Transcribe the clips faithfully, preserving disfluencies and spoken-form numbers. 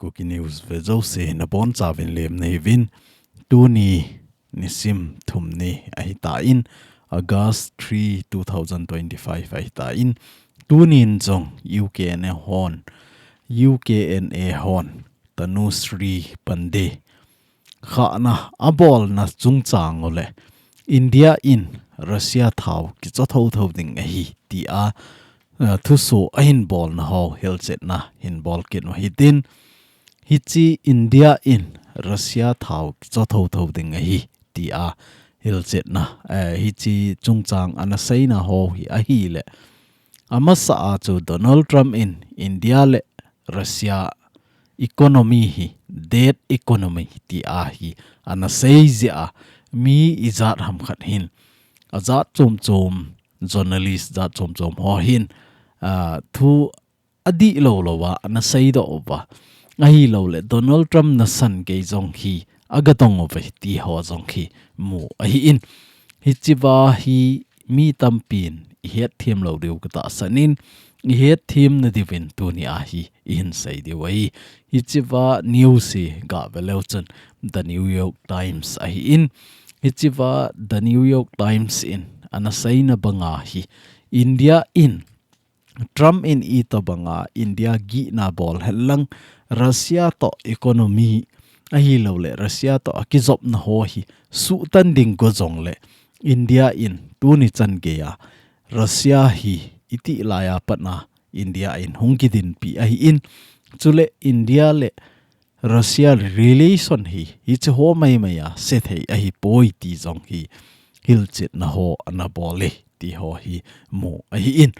Kuki News ve jouse nabonchauvin lemna hiuvin. Tuni nisim thum ni ahitan, August three, two thousand twenty-five ahitan. Tunin jong U K N A hon, U K N A hon Tanushree Pandey khahna abolna chungchang uleh India in Russia thao kicho thotho ding ahi tia, eh, thuso ahin bolna ho hilchetna hin bol kit u hitin, hiche India in Russia thao kicho thotho ding ahi tia hilchetna, eh, hiche chungchang ana seina ho hi ahileh, amasa a chu Donald Trump in India le Russia economy hi dead economy tia hi ana sei jeh a, mi ijat ham khat hin, ajat chom chom, journalist jat chom chom ho hin, ah, thu adihlou louva ana seidoh uva, ahilouleh Donald Trump nasan gei jong hi aga dong uve ti ho jong hi mu ahin. Hichea hi mi tampin ihet them lou diu katahsan in, ihet them nadiuvin tunia hi ihin sei diu ahi. Hichea news hi gave leu chun The New York Times ahin. Hichea The New York Times in ana seina banga hi, India in, Trump in itobanga India gihna bol henlang, Russia toh economy ahilouleh Russia toh akijopna ho hi suhtan ding go jongleh, India in tuni chan geia Russia hi itih laiya patna India in hung kidinpi ahin, chuleh India le Russia relation hi hiche ho maimai a sethei ahipoi ti jong hi hilchetna ho ana bol e ti ho hi mu ahin.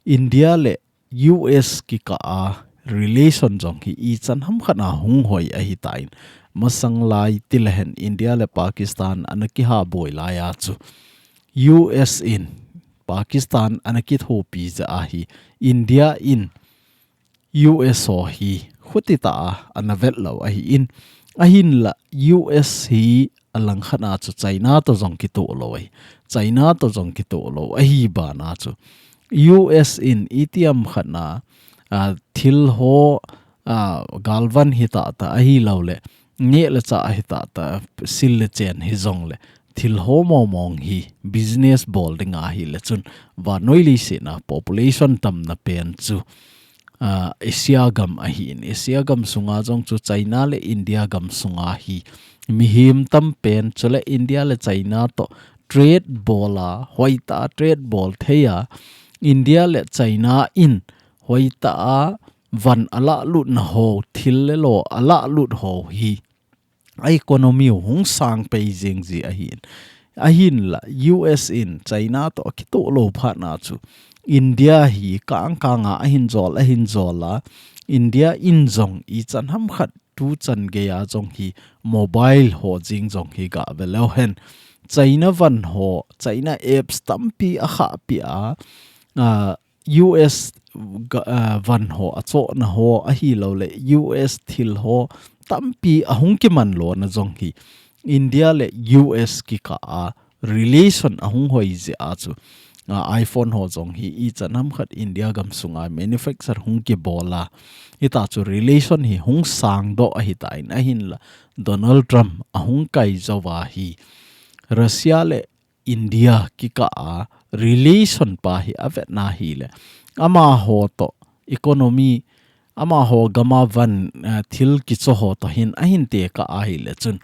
India le U S kikah a relation jong hi ichan ham khat a hung hoi ahitan, masang lai tilehen India le Pakistan ana kihaboi laiya chu U S in Pakistan ana kithopi jeh a hi India in U S ho hi khuti tah a ana vet lou ahin, ahinla U S hi alangkhat a chu China toh jong kitoh lou ahi, China toh jong kitoh lou ahi bana chu U S in itiham khat a, a, thil ho, a, galvan hi tahtah ahilouleh neh le chah hi tahtah, sil le chen hi jongleh thil ho mong mong hi business bol ding ahileh chun vannoi leiset a population tamna pen chu, ah, Asia gam ahin, Asia gam sunga jong chu China le India gam sunga hi mihem tam pen, chuleh India le China toh trade bol a, hoitah a trade bol thei a, India le China in hoitah a van alahlut na ho, thil le lo alahlut ho hi a economy u hung sang pei jeng ji ahin. Ahinla U S in China toh akitoh lou phat na chu India hi kang kang a ahin jol, ahin jol a, India in jong ichan ham khat tuchan geia jong hi mobile ho jing jong hi gave leu hen, China van ho, China apps tampi akhahpi a, a, U S ga-, ah, van ho, achohna ho ahilouleh U S thil ho tampi ahung kiman lona jong hi India le U S kikah a relation ahung hoi jeh a chu, ah, iPhone ho jong hi ichan ham khat India gam sunga manufacture hung kibol a, hita chu relation hi hung sangdoh ahitan, ahinla Donald Trump ahung kai jouva hi Russia le India kikah a relation pa hi avetna hileh, amaho toh economy, amaho gam a van, eh, thil kicho ho toh hin ahin tekah ahileh chun,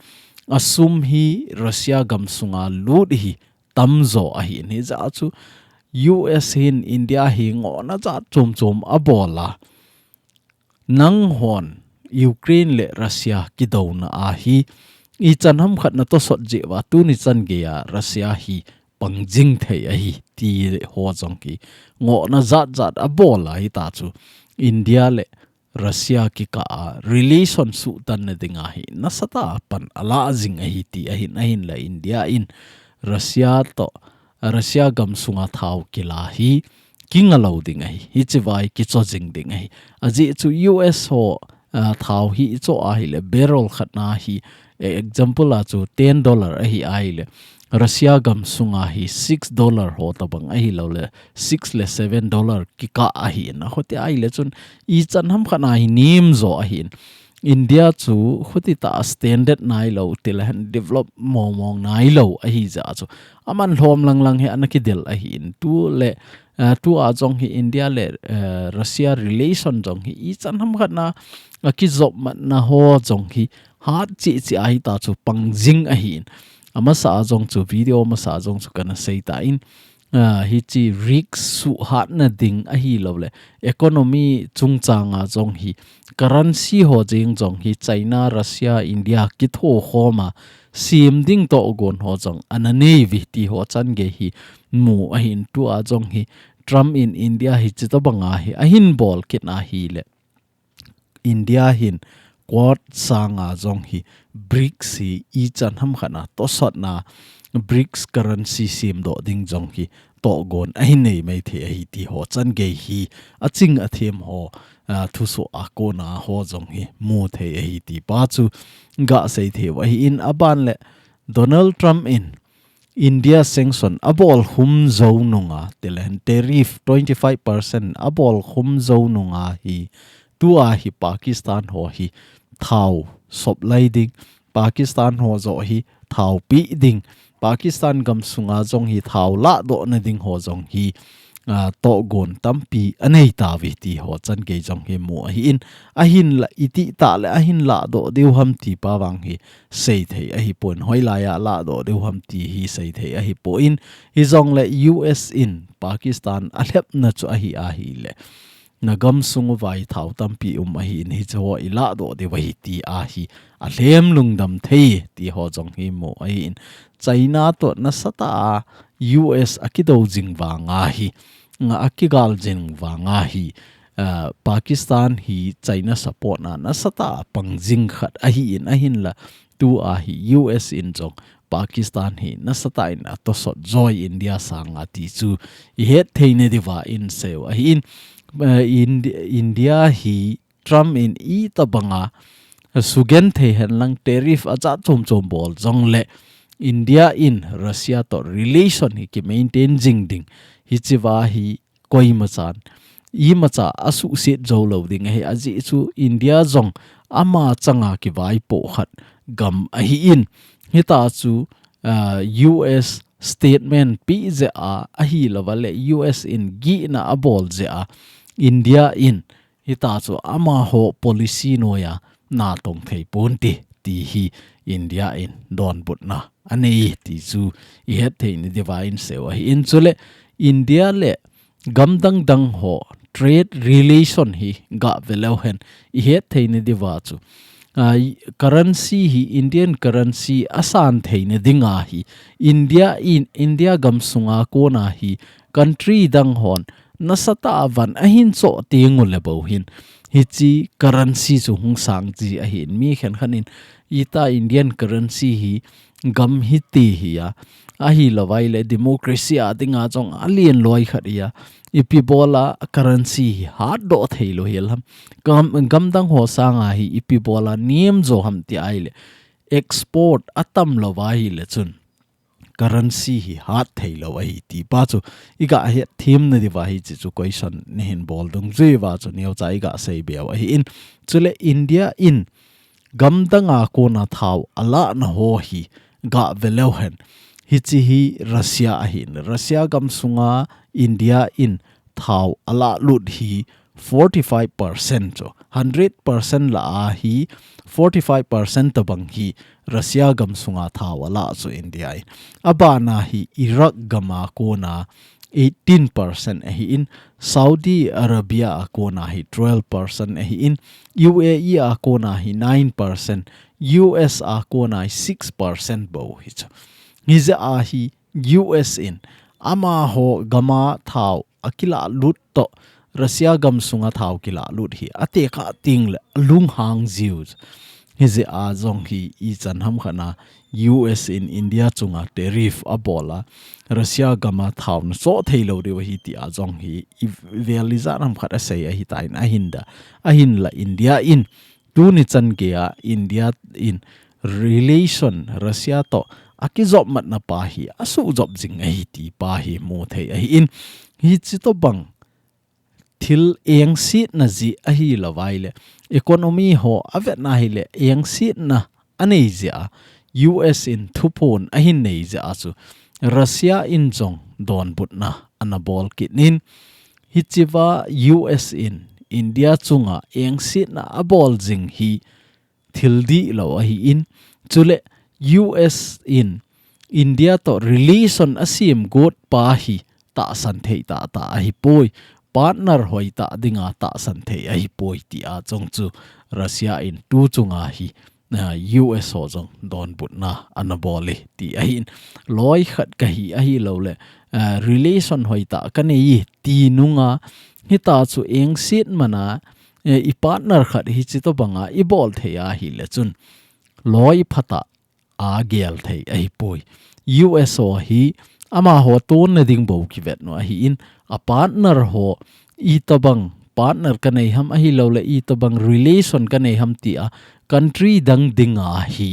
asum hi Russia gam sunga lut hi tamjo ahin, hijeh a chu U S hin India hi ngohna jat chom chom abol a, nanghon Ukraine le Russia kidouna a hi ichan ham khat natosot jeh uva tuni chan geia Russia hi pangjing thei ahi ti ho jong hi ngohna jat jat abol a, hita chu India le Russia kikah a relation suhtanna dinga hi nasatah a pan alah jing ahi ti ahin, ahinla India in Russia toh, Russia gam sunga thao kila hi kinga lou ding ahi, hichea hi kicho jing ding ahi. Ajeh chu U S ho, ah, thao hi icho ahileh barrel khat na hi, eh, example a chu ten dollar ahi ahileh, Russia gam sunga hi six dollar ho tobang ahilouleh six le seven dollar kikah ahin, ahiti ahileh chun ichan ham khat na hi nemjo ahin. India chu khuti ta standard nailou, tile hen develop mong mong nailou ahi jeh chu. Aman lhom lang lang hi ana kidel ahin, tule, ah, tua jong hi India le, eh, Russia relation jong hi ichan ham khat na, a kijop matna ho jong hi hat cheh cheh ahi ta chu pang jing ahin. Amasa a jong chu video masa a jong chu kana sei tan, ah, hichi risk suhhatna ding ahilouleh economy chungchang a jong hi currency ho jeng jong hi China, Russia, India kitho khom a sem ding togon ho jong ana nei uve ti ho chan gei hi mu ahin tua jong hi Trump in India hi chitobang a hi ahin bol kit ahile India hin Quad sang a jong hi BRICS hi ichan ham khat na tosot na BRICS currency sem doh ding jong hi togon ahin nei mai thei ahi ti ho chan gei hi aching athem ho, ah, thusoh a kona ho jong hi mu thei ahi ti pa chu ga sei thei u ahin aban le Donald Trump in India sanction abol khum jou nunga, tile hen tariff twenty five percent abol khum jou nunga hi, tua hi Pakistan ho hi thao supply ding, Pakistan ho joh hi thao pe ding, Pakistan gam sunga jong hi thao ladoh na ding ho jong hi, ah, togon tampi anei tauve ti ho chan gei jong hi mu ahin, ahinla iti ta le ahin ladoh diu ham ti pa vang hi sei thei ahipon, hoilai a ladoh diu ham ti hi sei thei ahipon, hijongle U S in Pakistan alhepna chu ahi ahile na gam sung uva hi thao tampi um ahin hiche ho i ladoh diu ahi ti a hi alhem lungdam thei ti ho jong hi mu ahin, China to nasatah a U S akido jing vang a hi, nga akigal jing vang a hi, ah, Pakistan hi China support na nasatah a pang jing khat ahin, ahinla tua hi U S in jong Pakistan hi nasatah in atosot joi India sanga ti chu i het thei na diuva in sei u ahin, ah, Indi-, India hi Trump in itobang a sugen thei hen lang tariff ajat chom chom bol jongle India in Russia to relation hi ki maintain jing ding hichea hi koima chan imacha asuhset jou lou ding ahi, ajeh chu India jong ama changa kivaipoh khat gam ahin, hita chu, ah, U S statement pe jeh a ahilouva le U S in gihna abol jeh a India in hita chu amaho policy noiya natong thei ponte ti hi India in donbutna anei ti chu i het thei na diuva in sei u ahin, chule India le gam dang dang ho trade relation hi ga ve leu hen i het thei na diuva chu, ah, currency hi Indian currency asan thei na dinga hi India in, India gam sunga kona hi country dang hon nasatah a van ahin choh teng u le bou hin hiche currency chu hung sang ji ahin, mi khenkhat in ita Indian currency hi gam hiti hi a, ahilouva ile democracy a dinga jong alen loi khat hi a, ipi bola currency hi hatdoh thei lou hi lam. Gam, gam dang ho sanga hi ipi bola nem jo ham ti a ile export atam louva ile chun currency hi hat thei lou ahi ti pa chu i ga het them na diuva hiche chu question nei hin bol dungjui uva chu neocha i ga sei be u ahin, chule India in gam danga kona thao alahna ho hi ga ve leu hen hiche hi Russia ahin, Russia gam sunga India in thao alah lut hi forty five percent chu, hundred percent lah a hi forty five percent tobang hi Russia gam sunga thao alah chu India in. Abana hi Iraq gam a kona eighteen percent ahin, Saudi Arabia a kona hi twelve percent ahin, U A E a kona hi nine percent, U S a kona hi six percent bou hi chu. Hijeh a hi U S in amaho gam a thao akilah lut to, Russia gam sunga thao kilah lut hi atekah teng le alunghang jiu. Hijeh a jong hi ichan ham khat na U S in India chunga tariff abol a, Russia gam a thao nachoh thei lou diu ahi ti a jong hi i vel ijat ham khat asei ahitan ahinla, ahinla India in tuni chan gei a India in relation Russia to akijop matna pa hi asuhjop jing ahi ti pa hi mu thei ahin, hiche tobang thil engsetna jeh ahi lou vai le, economy ho avetna hi le, engsetna anei jeh a, U S in thuphon ahin nei jeh a chu, Russia in jong donbutna ana bol kit in, hichea U S in India chunga engsetna abol jing hi thil dihlou ahi in, chule U S in India to relation asem got pa hi tahsan thei tah tah ahi poi, partner hoi tah dinga tahsan thei ahi poi tia jong chu Russia in tu chunga hi, ah, U S ho jong donbutna ana bol e ti ahi in, loi khat kahi ahi lou le, ah, relation hoi tah kanei e ti nunga hita chu engset mana, eh, i partner khat hichi tobanga i bol thei ahi le chun loi phatah a gel thei ahi poi. U S ho hi amaho tonna ding bou kivet nu ahi in, a partner ho itobang partner kanei ham ahi lou le itobang relation kanei ham tia country dang dinga hi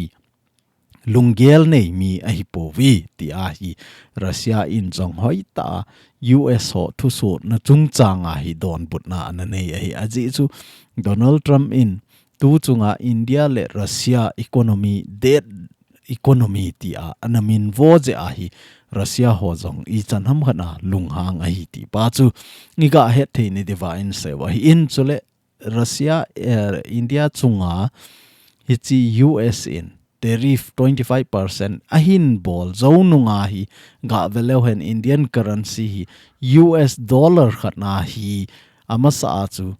lunggel nei mi ahi pouve tia hi Russia in jong hoi tah a U S ho thusutna chungchanga hi donbutna ana nei ahi. Ajeh chu Donald Trump in tu chunga India le Russia economy, dead economy tia ana minvo jeh a hi Russia ho jong ichan ham khat a lunghang ahi ti pa chu i gahet thei nadiuva i sei u ahi in, chule Russia, eh, India chunga hichi U S in tariff twenty five percent ahin bol jou nunga hi gave leu hen Indian currency hi U S dollar khat na hi amasa a chu,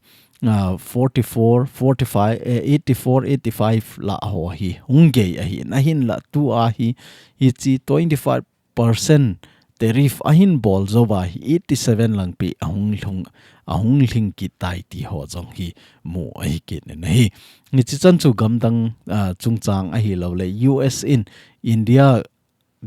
ah, forty four, forty five, eh, eighty four, eighty five lah ho hi hung gei ahi in, ahinla tua hi hichi twenty five percent tariff ahin bol jou va hi eighty seven lang pi ahung lhung, ahung lhing kit tai ti ho jong hi mu ahi kit in ahi. Hichi chan chu gamdang, ah, chungchang ahi lou le U S in India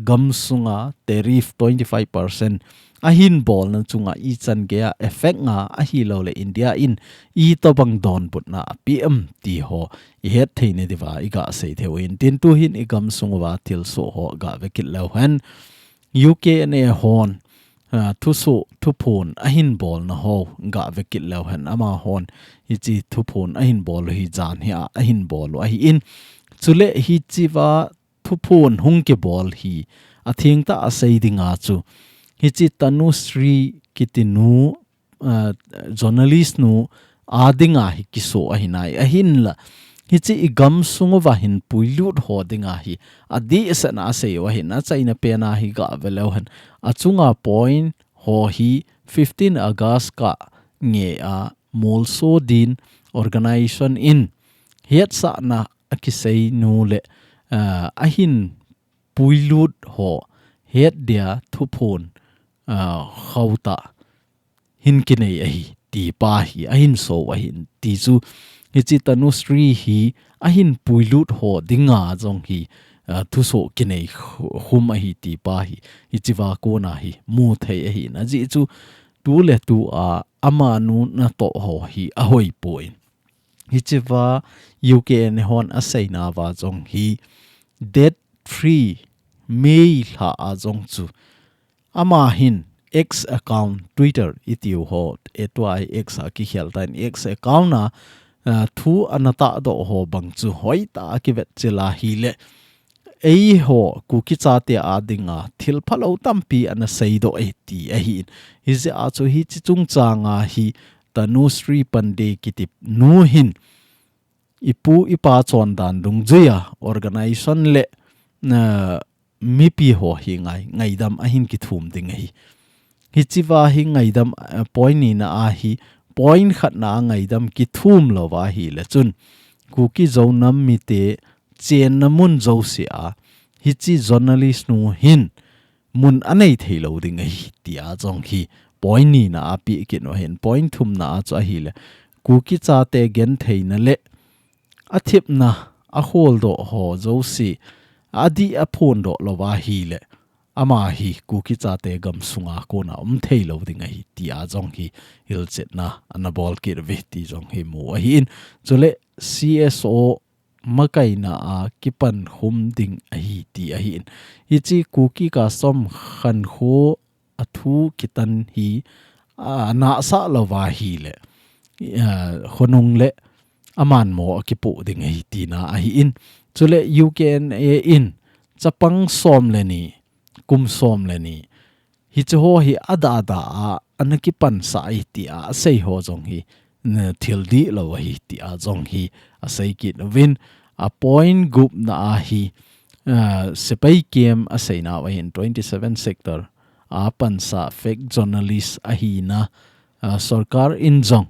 gam sunga tariff twenty five percent ahin bolna chunga ichan gei a effect nga ahi lou le India in itobang donbutna ape em ti ho i het thei nadiuva i gasei thei u in, tin tu hin i gam sung uva thilsoh ho gave kit leu hen U K N A hon, ah, thusoh, thuphon ahin bolna ho gave kit leu hen amahon hichi thuphon ahin bol u hi jan hi a ahin bol u ahi in, chule hichea thuphon hung kibol hi atheng tah a sei dinga chu hichi Tanushree kiti nu, ah, journalist nu a dinga hi kiso ahi nai, ahinla hichi i gam sung uva hin puilut ho dinga hi adehset na a sei u ahi in, achaina pen a hi gave leu hen achunga point ho hi fifteen August kah ngei a molso din organization in hetsahna akisei nu le, ah, ahin puilut ho het dia thuphon, ah, khauh tah hin kinei ahi ti pa hi ahin so u ahi in, ti chu hichi Tanushree hi ahin puilut ho dinga jong hi, ah, thusoh kinei khu-, khum ahi ti pa hi hichea kona hi mu thei ahi in, ajeh chu tu le tu a amanu natoh ho hi ahoi poi. Hichea U K N A hon aseina uva jong hi date three May lha a jong chu ama hin X account, Twitter i tiu ho, eh, tua hi X a kikhel tan, X account a, ah, thu ana tahdoh ho bang chu hoitah a kivet chil a hile eiho Kuki chate a dinga thil phalou tampi ana seidoh e ti ahi in. Hijeh a chu hichi chungchang a hi Tanushree Pandey kiti nu hin ipu ipa chondan dungjuia organization le, ah, mipi ho hi ngai, ngaidam ahin kithum ding ahi. Hichea hi ngaidam, ah, point nina a hi point khatna a ngaidam kithum lou va ahile chun Kuki Zo nam mite chenna mun jouse a hichi journalist nu hin mun anei thei lou ding ahi tia jong hi point nina a pe kit u ahin, point thumna a chu ahile Kuki chate gentheina le athipna akholdoh ho jouse adih aphondoh lou va ahile ama hi Kuki chate gam sunga kona um thei lou ding ahi tia jong hi hilchetna ana bol kit uve ti jong hi mu ahi in, chule C S O makaina a kipan khum ding ahi ti ahi in. Hichi Kuki Custom khankho a thu kitan hi a, nahsah lou va ahile, a, khonung le aman mo akipoh ding ahi tina ahi in. Chule U K N A in chapang som le ni, kum som le ni, hiche ho hi ada ada a, ana kipansah ahi tia asei ho jong hi, na thil dihlou ahi tia jong hi asei kit uvin, a point gupna a hi, a, sepai kem asei nau ahin twenty seven sector a pansa fake journalist ahina, a, sorkar in jong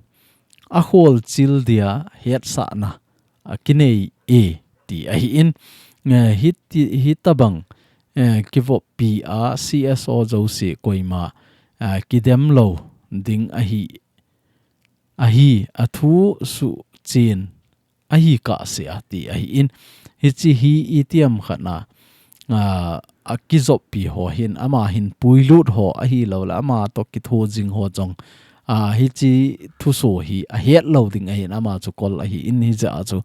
akholchil dia hetsahna akinei e ti ahi in, a, hiti, hitabang, a, kivoppi a C S O jouse koima, a, kidem lou ding ahi, ahi, athu suhchen ahi kahsea ti ahi in, hiche hi itiham khat na, a, akijoppi ho hin, ama hin puilut ho ahilou le, ama toh kitho jing ho jong, a, hiche thuso hi ahet lou ding ahin, ama chu kol ahi in, hijeh a chu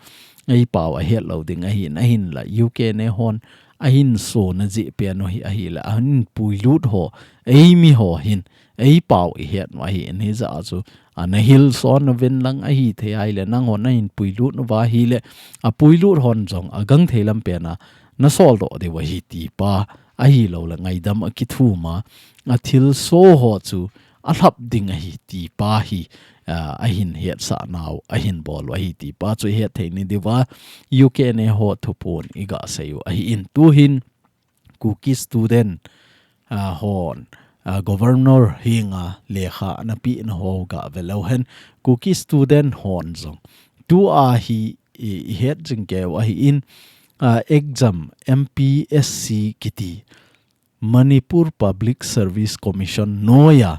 eipao ahet lou ding ahin, ahinla U K N A hon ahin sona jeh pen u hi ahile, ahin puilut ho, eimi ho hin, eipao ihet u ahi in, hijeh a chu, a, nahil son uvin lang ahithei ahile, nangho nahin puilut uva ahile, apuilut hon jong agangthei lam pen a nasol doh diu ahi ti pa, ahilou le ngaidam akithum a, athilso ho chu alhap ding ahi ti pa hi, a, ahin hetsah nau, ahin bol u ahi ti pa chu ihet thei nadiuva, U K N A ho thuphon iga sei u ahi in, tuhin Kuki student, a, hon, a, governor henga lekha ana pehna ho ga ve leu hen, Kuki student hon jong tua hi i, ihet jing keu ahi in, a, exam M P S C kiti, Manipur Public Service Commission noiya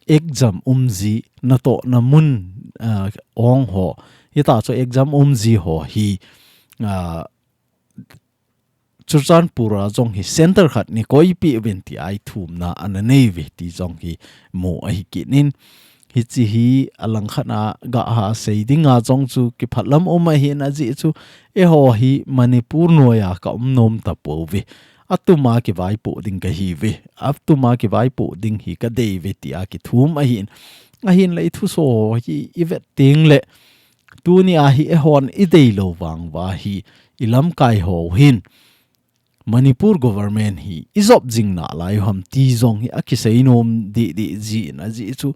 exam umji natohna mun, a, ong ho, hita chu exam umji ho hi, a, Churachandpur a jong hi center khat nei koipeh uvin tia ithumna ana nei uve ti jong hi mu ahi kit in, hiche hi alangkhat a ga ha sei dinga jong chu kiphat lam um ahin, ajeh chu eiho hi Manipur noiya ka um nom tapouve. Atuma kivaipoh ding kahi uve. Atuma kivaipoh ding hi kadei uve tia kithum ahin. Ahinla ithuso hi ivet teng le, tuni a hi eihon ideilou vang uva hi ilamkai ho hin Manipur government hi ijop jing nalai u ham ti jong hi akisei nom deh deh jin, ajeh chu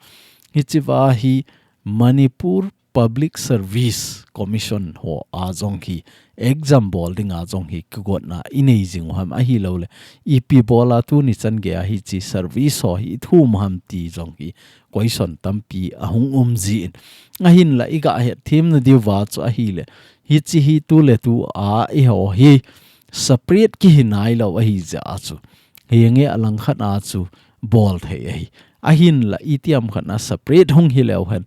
hichea hi Manipur Public Service Commission ho a jong hi exam bol dinga jong hi kigotna inei jing u ham, ahilou le ipi bola tuni chan geiya hiche service ho hi ithum u ham ti jong hi question tampi ahung um jin. Ahinla iga hetthem nadiuva chu ahile, hiche hi tuletu a eiho hi separate kihi nailou ahijeh a chu, henge alangkhat a chu bol thei ahi. Ahinla itiham khat na separate hung hi leu hen,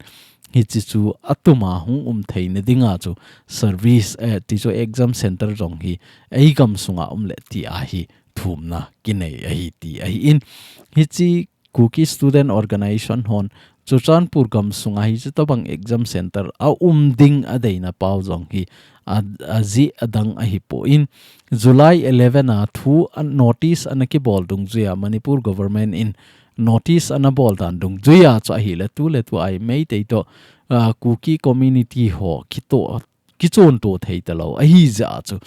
hiche chu atuma hung um theina dinga chu service, eh, ti chu exam center jong hi eigam sunga um le tia hi thumna kinei ahi ti ahi in, hiche Kuki Student Organization hon Churachandpur gamsunga hiche tobang exam center a um ding adeina pau jong hi a, ajeh adang ahipoi. July eleven a thu a notice ana kibol dungjuiya Manipur government in notice ana bol dan dungjuiya chu ahile tuletu a hi Meitei toh, a, Kuki community ho kitoh kichonto thei talou ahijeh a chu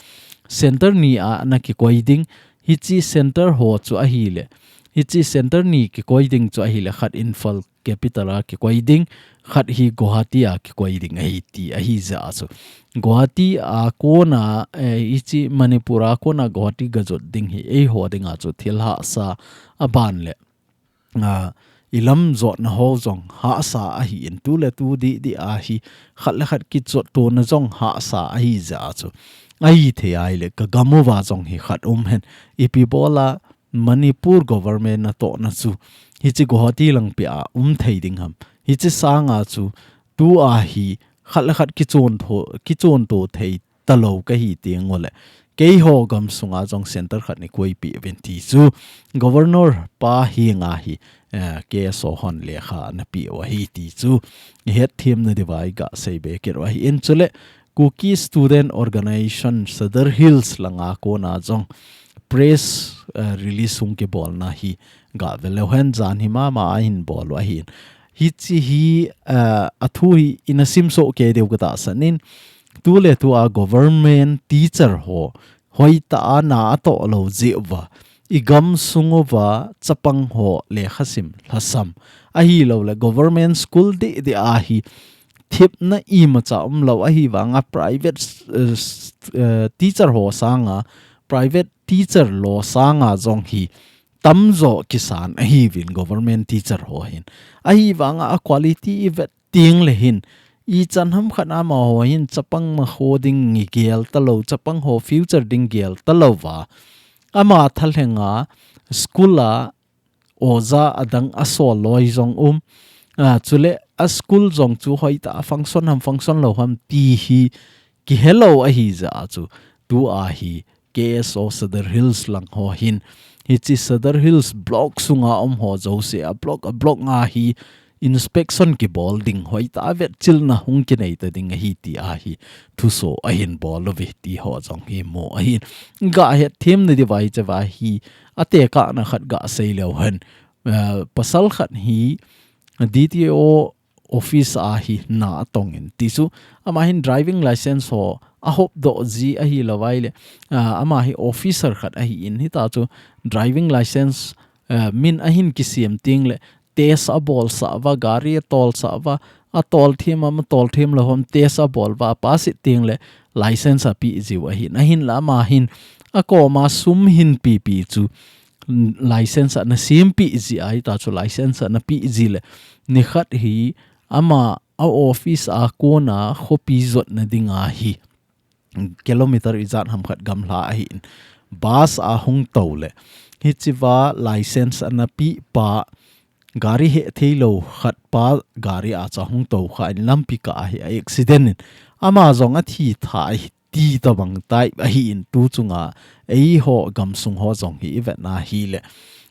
center ni a ana kikoi ding, hiche center ho chu ahile, hiche center ni kikoi ding chu ahile, khat Imphal capital a kikoi ding, khat hi Guwahati a kikoi ding ahi ti ahijeh a chu Guwahati a kona, eh, hiche Manipur a kona Guwahati gajot ding hi eiho dinga chu thil hahsa aban le a, ilam jotna ho jong hahsa ahi in, tuletu didi a hi khat le khat kichottona jong hahsa ahijeh a chu ahithei ahile kagam uva jong hi khat um hen, ipi bola Manipur government natohna chu hiche Guwahati langpia um thei ding ham, hiche sanga chu tua hi khat le khat kichonto, kichonto thei talou kahi teng ule, keiho gamsunga jong center khat nei koipeh uvin ti chu Governor pa henga hi, eh, K S O hon lekha ana peh u ahi ti chu ihetthem nadiuva iga seibe kit u ahi in, chule Kuki Student Organization Sadar Hills langa kona jong press, eh, release hung kibolna hi ga ve leu hen, jan hi mama a hin bol u ahi in, Hichi hi, uh, athu hi ina simsoh kei diu katahsan in, tuletu a government teacher ho, hoitah a na atoh lou jeh uva, i gamsung uva chapang ho lekhasim lhasam, ahilouleh government school deh deh a hi thepna imacha umlou, ahivanga private, uh, uh, teacher ho sanga, private teacher lo sanga jong hi tamjo kisan ahiuvin government teacher ho hin. Ahivanga a quality i vet tengle hin, ichan hamkhat amaho hin chapang ma ho ding hi gel talou, chapang ho future ding gel talouva, ama thalhenga school a oja adang asol loi jong um. Ah, chule a school jong chu hoitah a function ham function lou ham ti hi kihelou ahi jeh a chu, tua hi K S O Sadar Hills lang ho hin, hichi Sadar Hills block sunga um ho jouse a block, a block nga hi inspection kibol ding, hoitah a vetchilna hung kinei ta ding ahi ti ahi thuso ahin bol uve ti ho jong hi mu ahin. Gahet themna diuva hiche va hi atekahna khat gasei leu hen. Uh, pasal khat hi D T O office a hi na atongin, tichu ama hin driving license ho ahop doh ji ahilou vaileh, uh, ama hi officer khat ahin, hitachu driving license, uh, min ahin kisem tengleh test abolsah uva, gari atolsah uva, atolthem ham atolthem lou ham test abol uva, apass tengleh license apejiu ahin, ahinla ama hin akoma sum hin pepe chu license ana sempeh ji ahi, hitachu license ana peh ji leh, nikhat hi ama a office a kona khopi jotna dinga hi kilometer ijat hamkhat gamla ahin, bus a hung tou leh, hichiva license ana peh pa, gari hethei lou khat pa gari a chu ahung tou khan lampi kah a hi a accident in ama jong athi tha ahi ti tobang type ahin, tu chunga eiho gamsung ho jong hi ivet na hileh,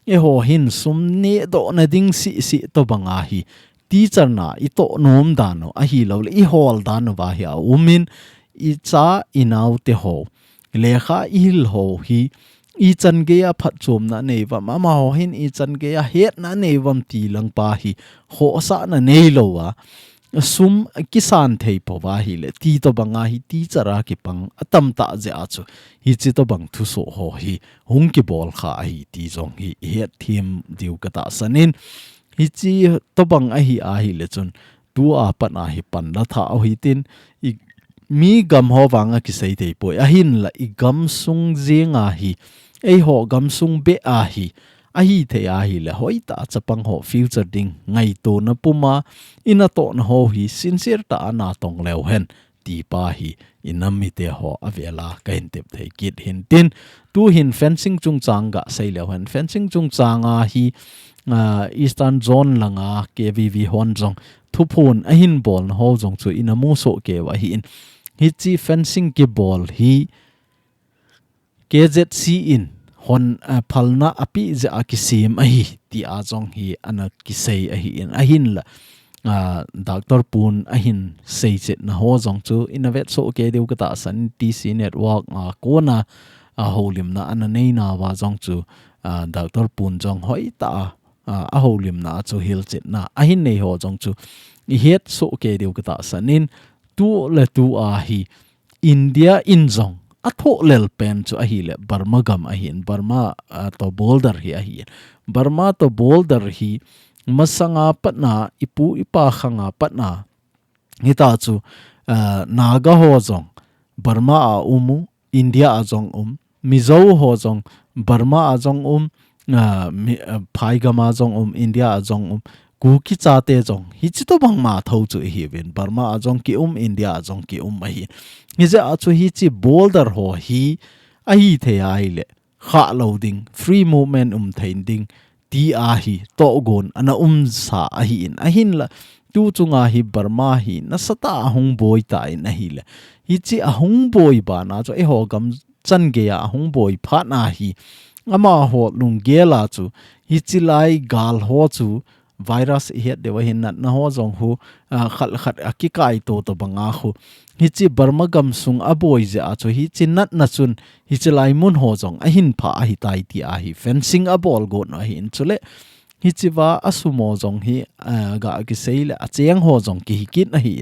eiho hin sum nehdoh na ding sisi tobang a hi teacher na itoh nom dan u ahilouleh ihol dan uva hi aumin, icha inao te ho, lekha ihil ho hi ichan geiya phatchomna anei uvam, amaho hin ichan geiya hetna anei uvam ti lang pa hi khohsahna neilou a, sum kisan thei pouva hileh, ti tobang a hi teacher a kipang atam tah jeh a chu, hichi tobang thuso ho hi hung kibol kha ahi ti jong hi ihet them diu katahsan in, hichi tobang ahi ahileh chun, tua pat a hi panla tha u hitin, i, mi gam ho vanga kisei thei poi, ahinla i gamsung jenga hi, eiho gamsung beh a hi, ahithei ahileh hoitah a chapang ho future ding ngaitona puma, ina tohna ho hi sincere tah a natong leu hen, ti pa hi inam mite ho avela kahin tep thei kit hintin, tuhin fencing chungchang gasei leu hen, fencing chungchang a hi, ah, Eastern Zone langa K V V hon jong thuphon ahin bolna ho jong chu ina musoh keiu ahin, hichi fencing kibol hi K Z C in hon, ah, phalna apeh jeh a kisem ahi, ti a jong hi ana kisei ahin, ahinla, ah, Doctor Pun ahin seichetna ho jong chu ina vetsoh kei diu katahsan, T C Network a kona, ah, houlimna ana neina uva jong chu, ah, Doctor Pun jong hoitah a, ah, ahoulimna a chu hilchetna ahin nei ho jong chu ihet soh kei diu katahsan in, tuletu a hi India in jong athoh lel pen chu ahileh Burma gam ahin, Burma, ah, toh border hi ahin. Burma toh border hi masanga patna, ipu ipa khanga patna, hitachu, ah, Naga ho jong Burma a um u, India a jong um, Mizo ho jong Burma a jong um, ah, mi, ah, phai gam a jong um, India a jong um, Kuki chate jong hichi tobang ma tho chu ihiuvin, Burma a jong kium, India a jong kium ahi. Hijeh a chu hichi border ho hi ahithei ahileh khahlou ding, free movement um thei ding, ti a hi tohgon ana umsa ahin, ahinla tu chunga hi Burma hi nasatah a ahung boi tan ahileh, hichi ahung boi bana chu eiho gam chan geiya ahung boi phat na hi, amaho lunggel a chu hichi lai gal ho chu virus ihet diu ahin, natna ho jong hu, ah, khat khat a kikaito tobang a hu, hichi Burma gamsung aboi jeh a chu hichi natna chun hichi lai mun ho jong ahin pha ahitai ti a hi fencing abol got u ahin, chuleh Hichea a sum ho jong hi, ah, ga kisei le a cheng ho jong kihi kit ahi.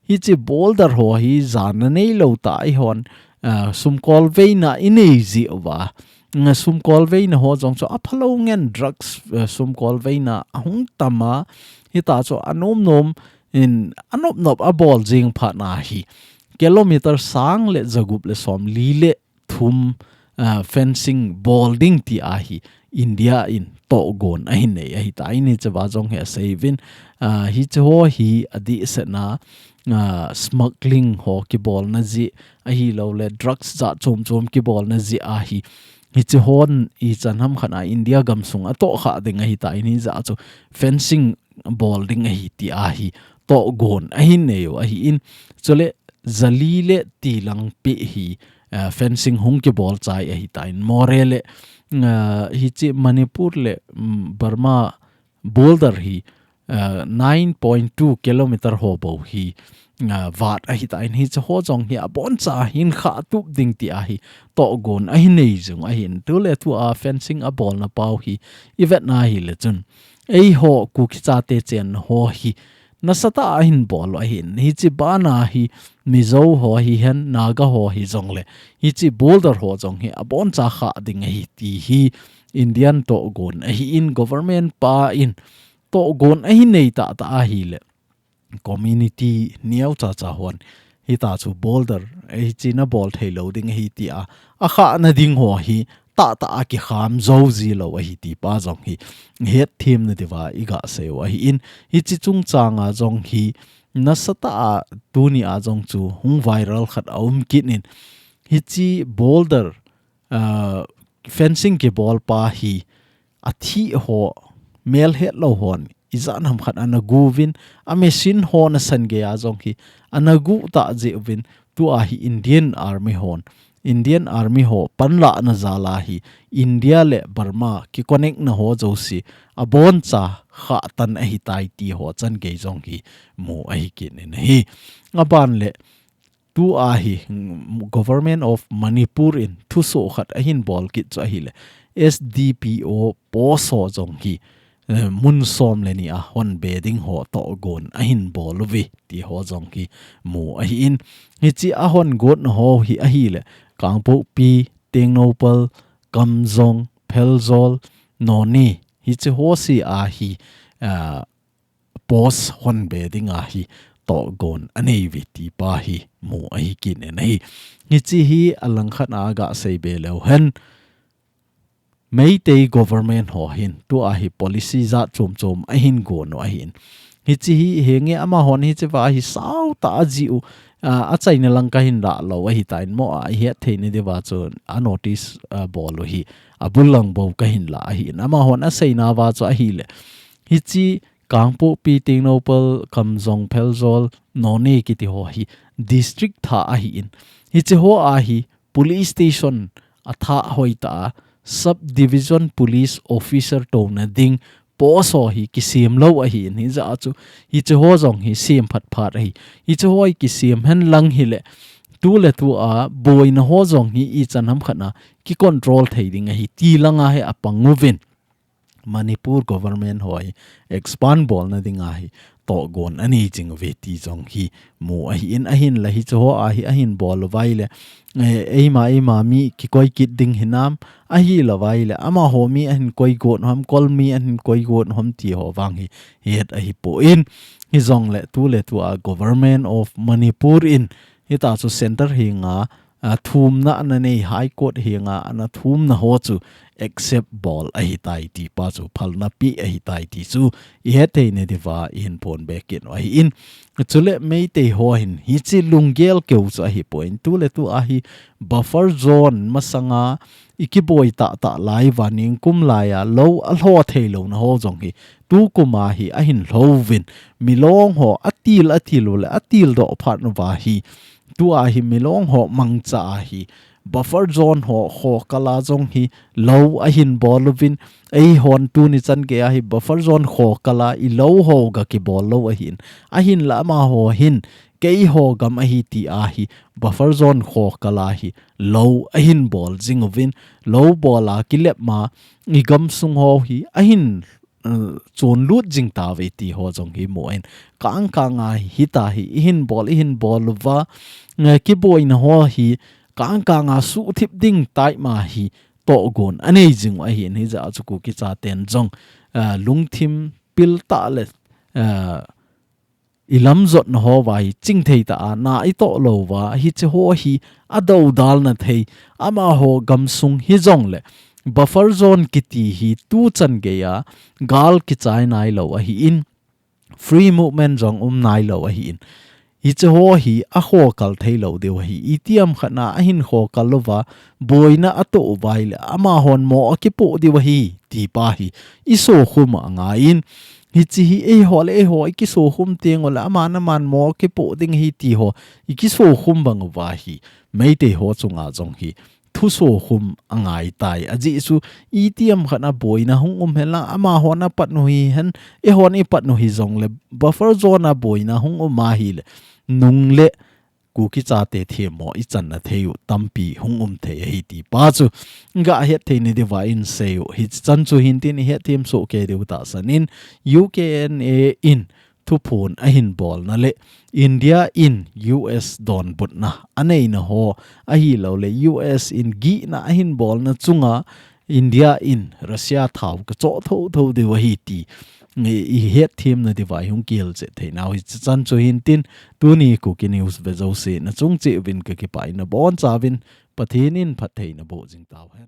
Hiche boulder ho hi jana neilou tah a ihon, ah, sum kolveina inei jiuva. Nga sum kolveina ho jong chu aphalou ngen drugs, ah, sum kolveina ahung tama. Hita chu anom nom in anop nop abol jing phat na hi. Kilometer sang le jagup le som li le thum, ah, fencing bol ding ti ahi India in tohgon ahin nei ahitai. Hichea jong hi asei uvin, ah, hiche ho hi adehsetna, ah, smuggling ho kibolna jeh ahilou le drugs jat chom chom kibolna jeh ahi. Hiche hon ichan ham khat a India gamsung atohkhah ding ahitai, hijeh chun fencing bol ding ahi ti ahi tohgon ahin nei u ahin. Chule jali le tilangpi hi, ah, fencing hung kibol chai ahitai. Moreh le, ah, hiche Manipur le, mm, Burma border hi, ah, nine point two kilometer ho bou hi, ah, vat ahitai. Hiche ho jong hi aboncha hin khah tup ding ti ahi tohgon ahin nei jing u ahin. Tuletua fencing abolna pau hi ivet na hile chun, eiho Kuki chate chenna ho hi nasatah a ahin bol u ahin. Hiche bana hi Mizo ho hihen, Naga ho hijongle hiche border ho jong hi aboncha khah ding ahi ti hi Indian tohgon ahin, government pa in tohgon ahin nei tahtah ahile community neocha cha hon hita chu border, eh, hiche nabol theilou ding ahi tia akhahna ding ho hi tahtah a kikham jou jilou ahi ti pa jong hi hetthem na diuva iga sei u ahin. Hiche chungchang a jong hi nasatah a tuni a jong chu hung viral khat aum kit in, hiche border, ah, fencing kibol pa hi athi ho, melhetlou hon ijat ham khat ana gu uvin, a machine ho nasan gei a jong hi ana gu tah jeh uvin, tua hi Indian Army hon, Indian Army ho panlahna jal a hi India le Burma kiconnect na ho jouse aboncha khah tan ahitai ti ho chan gei jong hi mu ahi kit in ahi. Aban le tua hi, mm, Government of Manipur in thusoh khat ahin bol kit chu ahile S D P O post ho jong hi, eh, mun som le ni a hon be ding ho tohgon ahin bol uve ti ho jong hi mu ahin. Hiche ahon gotna ho hi ahile Kangpokpi, Tengnoupal, Kamjong, Pherzawl, Noney, hiche ho se a hi, ah, post hon be ding ahi tohgon anei uve ti pa hi mu ahi kit in ahi. Hiche hi alangkhat a ga sei be leu hen, Meitei government ho hin tua hi policy jat chom chom ahin gon u ahin. Hiche hi henge amahon hichea hi sao tah a ji u, a, achaina lang kahin lah lou ahitan mo a, ihet thei na diuva chu a notice, a, bol u hi abul lang bou kahin lah ahin. Amahon aseina uva chu ahile, hiche Kangpokpi, Tengnoupal, Kamjong, Pherzawl, Noney kiti ho hi district thah ahin. Hiche ho a hi police station athah hoitah a, sub division police officer touna ding post ho hi kisem lou ahin, hijeh a chu hiche ho jong hi sem phat phat ahi. Hiche ho hi kisem hen lang hile, tuletua boina ho jong hi ichan ham khat a kicontrol thei ding ahi ti lang a hi apang uvin. Manipur government ho hi expand bolna ding a hi tohgon anei jing uve ti jong hi mu ahin, ahinla hiche ho a hi ahin bol uva ahile, eh, eima, eima mi kikoi kit ding hinam, ahilou va ahile, amaho mi ahin koi got u ham, kol mi ahin koi got u ham ti ho vang hi het ahipoi. Hijongle tuletua Government of Manipur in hita chu center henga, a, thumna ana nei, High Court henga ana thumna ho chu accept bol ahitai ti pa chu phalna pi ahitai ti chu ihet thei na diuva ihin phon be kit u ahin. Chule Meitei ho hin hiche lunggel keu chu ahipoi, tuletua hi buffer zone masanga ikiboi tahtah lai uva ningkum laiya lou alho theilouna ho jong hi tukum a hi ahin lho uvin, milong ho atil atil u le atil doh phat uva hi, tua hi milong ho mangcha a hi buffer zone ho khokal a jong hi lou ahin bol uvin, eihon tuni chan gei a hi buffer zone khokal a ilou ho ga kibol lou ahin, ahinla amaho hin keiho gam ahi ti a hi buffer zone khokal a hi lou ahin bol jing uvin, lou bol a kilep ma igamsung ho hi ahin uh, chonlut jing tave ti ho jong hi mu in, kang kanga hita hi ihin bol, ihin bol uva, uh, kiboina ho hi kang kanga suhthip ding tai ma hi togon anei jing u ahin, hijeh a chu Kuki chaten jong, uh, lungthim pil tah le, uh, ilamjotna ho va hi chingthei tah a na itoh lou va, hiche ho hi adoudal na thei, amaho gamsung hijongle buffer zone kiti hi tuchan geiya gal kichai nailou ahin, free movement jong um nailou ahin, hiche ho hi akhokal theilou diu ahi. Itiham khat na ahin khokal louva, boina atoh uva ahile amahon mo akipoh diu ahi, ti pa hi isokhum angaiyin, hiche hi eiho le eiho ikisokhum teng ule aman aman mo akipoh ding ahi ti ho ikisokhum bang uva hi Meitei ho chunga jong hi thusokhum angai tai. Ajeh chu itiham khat na boina hung um henlang, amahon apat u hihen, eihon ipat u hijongle buffer zone a boina hung um ahile, nung le Kuki chate themmo ichanna thei u tampi hung um thei ahi ti pa chu gahet thei na diuva insei u. Hichan chu hintin ihet them soh kei diu tahsan in, U K N A in thuphon ahin bolna le India in U S donbutna aneina ho, ahilouleh U S in gihna ahin bolna chunga India in Russia thao kachoh thotho diu ahi ti i, ihet them na diuva ihung kihilchet theinau hichan chu hintin, tuni Kuki News ve jouse nachung cheh uvin kakipah in nabonchauvin Pathen in phatthei naboh jing tauhen.